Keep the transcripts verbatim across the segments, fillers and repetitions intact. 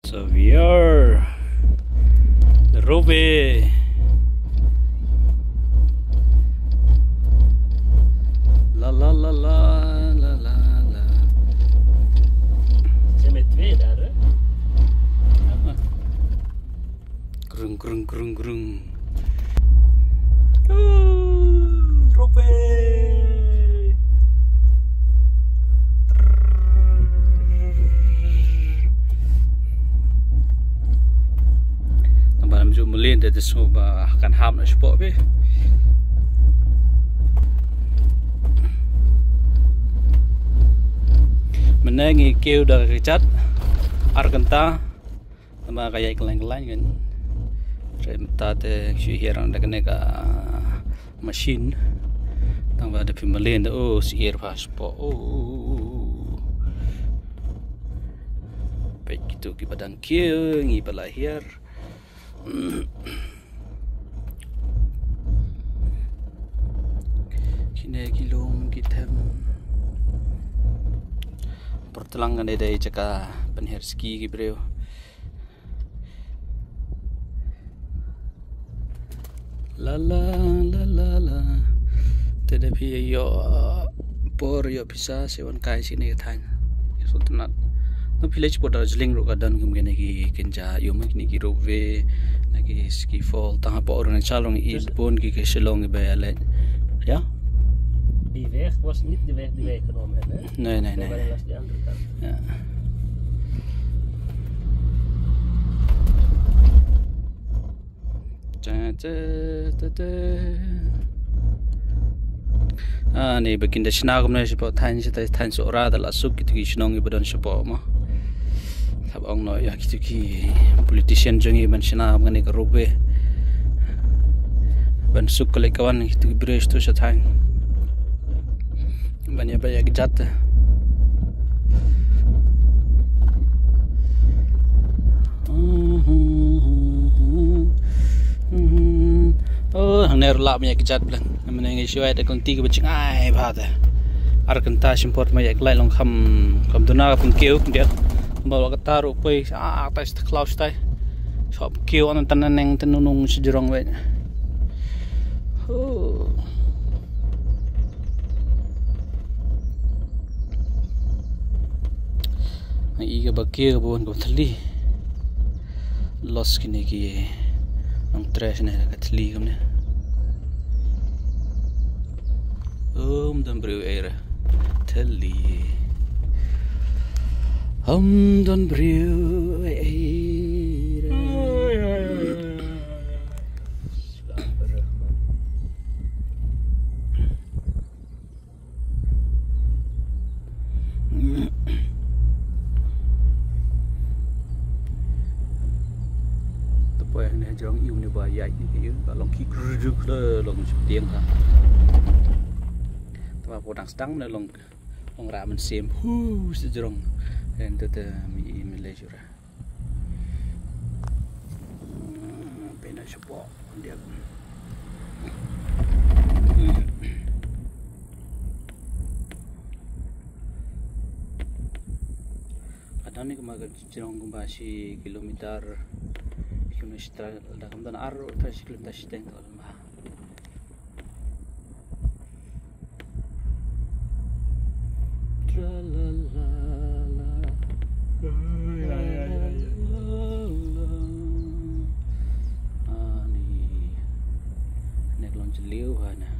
So we are the ropeway. La la la la la la la. Zijn we twee daar, hè? Grung grung grung grung. Oeh, ropeway. Namar ym ju mlien te te sngew ba kan hap na spot phi. Mynne ngi kiew da ka kjat ar kynta. Tangba ka ïaid kyllaiñ kyllaiñ kan. Te mynta te shu hiar da kane ka machine. Tangba da phi mlien da, oh, syiar bha spot. Oh. Peit kito kiba dang kiew, ngi ba la hiar. Kine ki lum ki them. Por tlang kane dei jaka pynhiar ski ki briew. La la la la la. Te da phi ïoh por ïoh pisa se wan kai sini ka thaiñ. Ïa sngewtynnat. Na phi leit shapoh Darjeeling ruh ka don kum kine ki kynja ïoh ma kine ki ropeway na ki ski fall tang hapoh Arunachal ruh ngi ïoh bun ki ka Shillong kiba ïaleit. Ja? Die weg was niet de weg die wij genomen hebben, hè? Nee, nee, nee. Wij waren langs die andere kant. Ja. Ta, ta, ta, ta. Ah, ni ba kin da shna kumne shapoh thaiñ, shatai thaiñ Sohra da la suk kito ki shnong kiba don shapoh mo. Hap ong noh ïa kito ki politician jong ngi ban shna kumne ka ropeway. Ban suk ka leit ka wan kito ki briew shato shathaiñ. Ban ïa ba ïa kjat te. Oh, hangne ruh lah ba ïa kjat bleng. Namar ngi shu ïa da ka lynti kaba jngai bha te. Ar kynta shim por ma ïa ka lait long kham, kham duna ka pynkiew khyndiat. Ba la kata ruh poi ah tai sha khlaw sha tai. Shu pynkiew an tan neng te nunung shi jrong wei. Oh. Ngi kaba kiew kaba wan kaba thylli. Los kine ki nongtrei shane ka thylli kumne. Um don briew ei re thylli. Um don briew ei re. Te poi hangne jrong ïew ne ba ïaid ne ïew ka long ki kruduk le long sheptieng ka. Te ba po dang sdang ne long, long rah mynsiem hu se jrong. Ren te te mi i me le shu rah. Pynah shapoh diak. Ka don ni kumba ka jrong kumba shi kilometer, kilometer da kam don ar ta shi kilometer shiteng ka don ba. Tra la la la. Ani. Nek long jylliew ha na.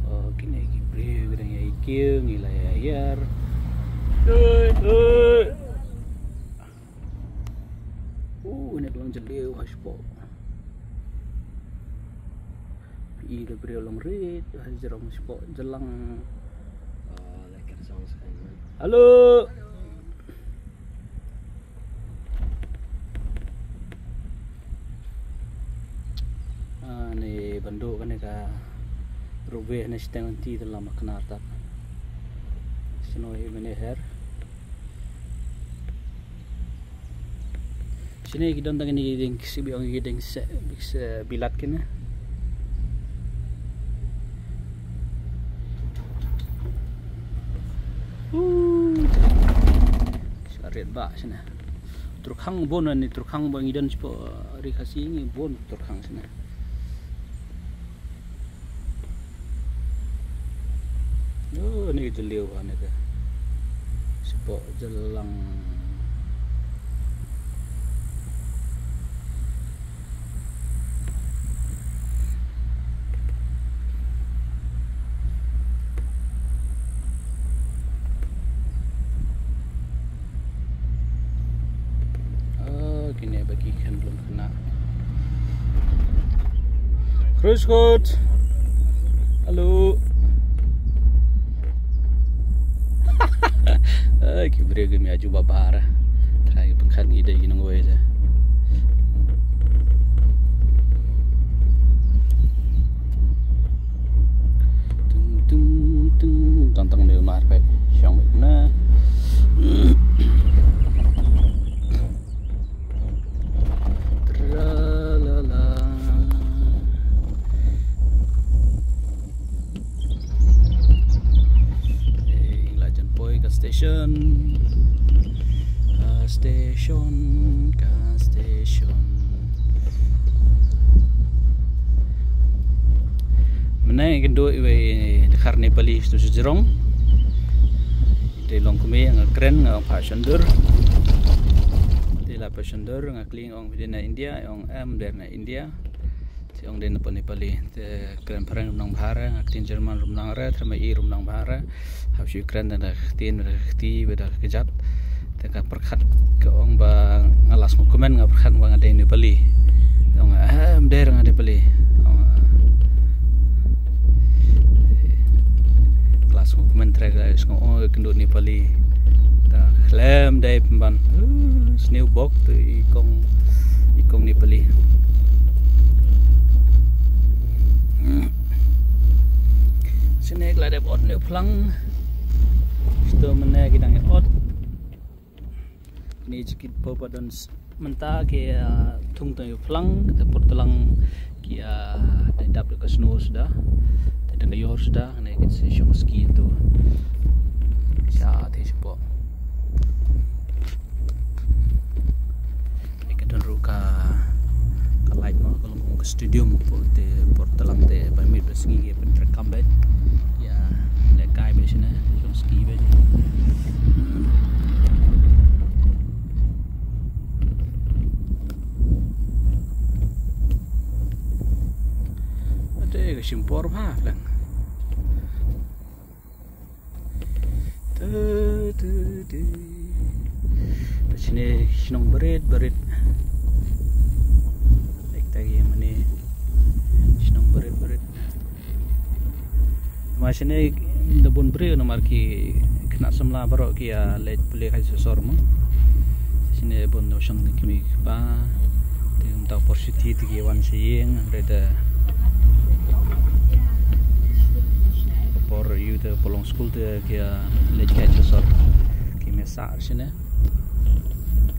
Oh, kine ki briew ki dang ïa kiew, ngi la ïa hiar. Oi, oi. Uh, ine ka long jylliew ha shapoh. Phi i da briew long rit ha jrong shapoh jylang. Hello. Ah, ne ban duh kane ka ropeway ne shiteng lynti te lam knar tak. Shano i mane her. Shine ki don tang kine ki dieng, ki sibi ong ki dieng se, se bilat kine. Ba shane. Tyrkhang bun, ni tyrkhang ba ngi don shapoh ri Khasi ngi bun tyrkhang shane. Oh, ni jylliew ba ne ka. Shapoh jylla. Ah, kine ba ki khyndlong khynnah. Grüß Gott. Hallo. Ai, ki briew ki mih aju ba bar. Trai pynkhang ide ki nongwei de. Tung, tung, tung. Tang, tang, dei mar pek. Shong pek na. Tralala. Eh, la jan poi ka station. Ka station, ka station. Mynne ngi kynduh iwei i dkhar Nepali tu sha jrong. Te long kmie nga kren nga ong pha shondur. Te la pha shondur nga kling ong phi dei na India, ong em, dei na India. Te ong dei na Nepali. Te kren phareng ruh nang bha re, nga ktien German ruh nang re, thermai i ruh nang bha re. Hap shu kren da ka ktien, da ka kti, da ka kjat. Te ka pyrkhat ka ong ba nga la sngewkmen, nga pyrkhat ba nga dei Nepali. Ong, eh, em dei nga Nepali. Ong, eh, la sngewkmen, tre ka sngew ong ka kynduh Nepali. Ta khlem dei pynban. Uh, sniew bok tu i kong, i kong Nepali. Sini ka la dep ot ne u phlang. Sto mynne ki dang ot. Ni jikit po pa don s-, mynta ki, ah, thung tang u phlang, te por talang ki, ah, dang dap da ka snow suda. Te dang ka yor suda, ne ki se shong ski tu. Sha te shapoh. Ka don ruh ka, ka light mo, ka long ka stadium, por te, por talang te, ba miet ba sngi ki pyntrei kam bad. Ïa, leh kai bad shane, shong ski bad. Ate ka shim por bha lang. Tu, tu, tu. Te shane shnong barit, barit. Leit tang ïa mane shnong barit, barit. Ma shane da bun briew namar ki khynnah samla baroh ki ïa leit pule ka sor mo. Shane bun da shong da ki mei ki pa. Te mynta por shuti te ki wan sha ïing, hynrei da por ïu te por long skul te ki ïa leit ka sor. Ki mih sah shane.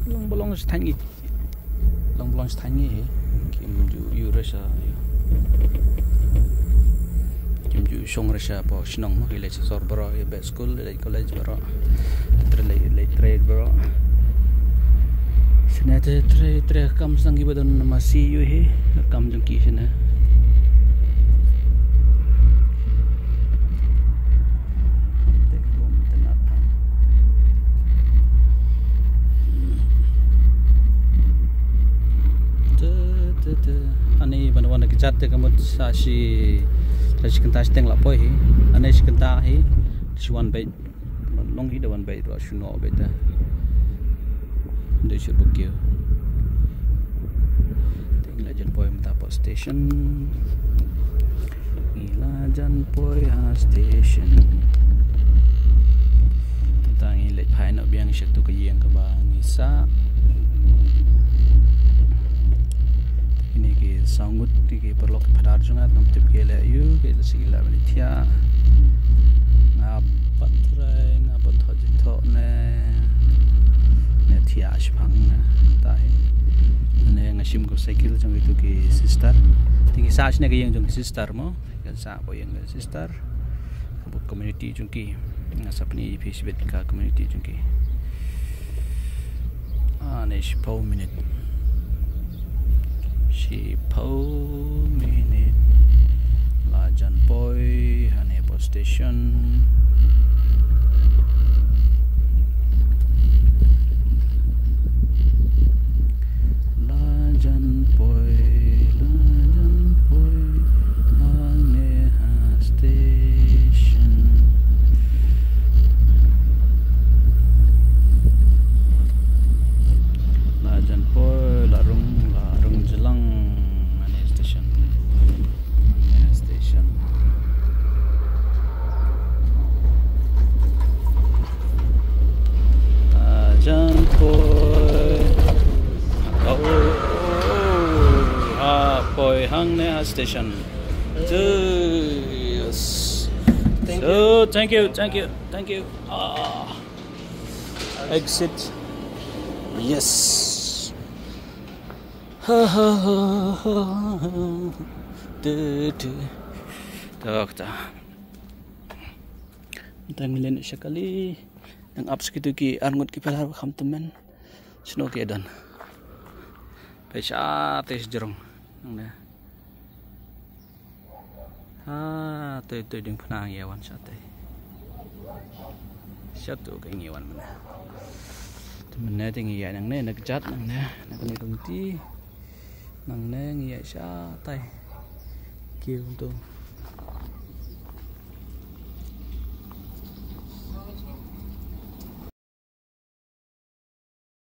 Long ba long sha thaiñ ngi. Long ba long sha thaiñ ngi hi. Kim ju ïu re sha ïu. Kim ju shong re sha poh shnong mo, ki leit sha sor baroh, ki beh skul, leit college baroh. Trei leit, leit trei baroh. Shane te trei, trei kam sdang kiba don masi ïu hi, kam jong ki shane. Te kum te nat. Te, te, te. Ani ban wan ki jat te ka mut sa shi, sa shi kynta shiteng la poi hi. Ani shi kynta hi. Shi wan beit. Long hi da wan beit ruh shu noh beit ta. Dei shu bukiew. Te ngi la jan poi mynta poh station. Ngi la jan poi ha station. Mynta ngi leit phai noh biang sha tu ka ïing kaba ngi sah. Kine ki saw ngut ki paralok ki phadar jong nga, ngam tip ki leh ïu, ki la shu ki la ban thiah. Nga pat trai, nga pat thoh jingthoh ne, ne thiah shipang ne. Ta hi. Ne nga shim ka cycle jong itu ki sister. Te ngi sah shane ka ïing jong ki sister mo. Kan sah poh ïing ka sister. Ka community jong ki. Nga sa pyni ïa phi shibit ka community jong ki. Hangne shiphew minit. Shiphew minit. La jan poi hangne hapoh station. La jan poi, la jan poi hangne ha station. La jan poi, la rung, la rung jlang hangne station. Hangne station. La jan poi. Oh, oh, oh. Ha poi hangne ha station. Yes. Thank you. Oh, thank you, thank you, thank you. Ah. Exit. Yes. Ha ha ha ha. Du, du. Dokta. Tang len shakali. Nang ap sa kito ki arngut ki phew ar ba kham tymmen. Shano ki don. Peit shatei shajrong. Nangne. Ha, tei tei diengphna ngi ïa wan shatei. Shatei ka ngi wan mynne. Te mynne te ngi ïa nangne na kjat nangne. Na kane ka lynti. Nangne ngi ïa shatei. Ki kumto.